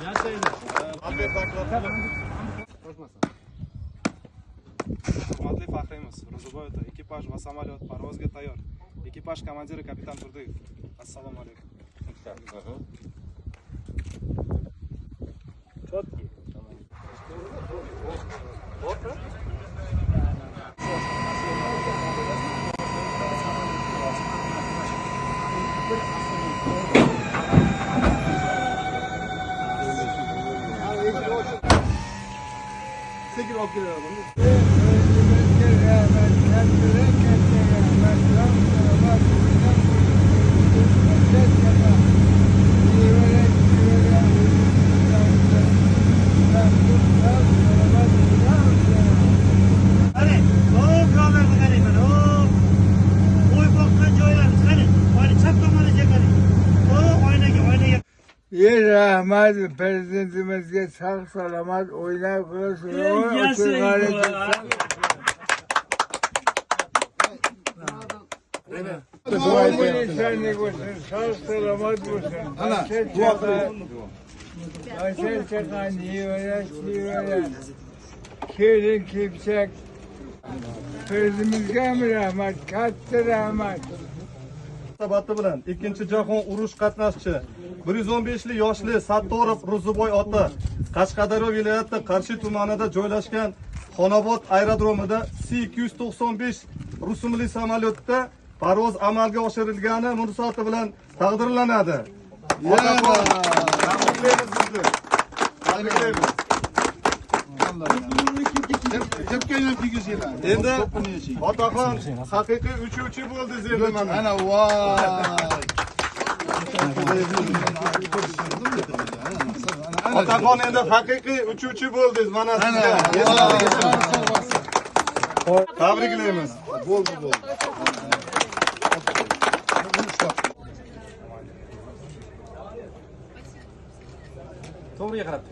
Hurmatli faxriymiz, Ro'ziboy ota, ekipaj va samolyot parvozga tayyor. Ekipaj komandiri kapitan Turdiyev. Assalomu alaykum. Четкий. Sekin olib keladi. Rahmat prezidentimizga sog' salomat o'ynab qilsin. Sog' salomat bo'lsin. Kelin kepchak. Prezidentimizga ham rahmat, katta rahmat. Munosabati bilan 2 jahon urush qatnashchi 115 yoshli Sattorov Ro'ziboy ota Qashqadaryo viloyati Qarshi tumanida joylashgan Xonobod aerodromida C-295 rusumli samolyotda parvoz amalga oshirilgani munosabati bilan taqdirlanadi. Tabriklaymiz sizni. Tabriklaymiz. Endi otaxon haqiqiy uchuvchi bo'ldingiz endi mana. Ana voy. Otaxon endi haqiqiy uchuvchi bo'ldingiz mana sizga. Tabriklaymiz. Bo'ldi, bo'ldi. To'g'riga qarab.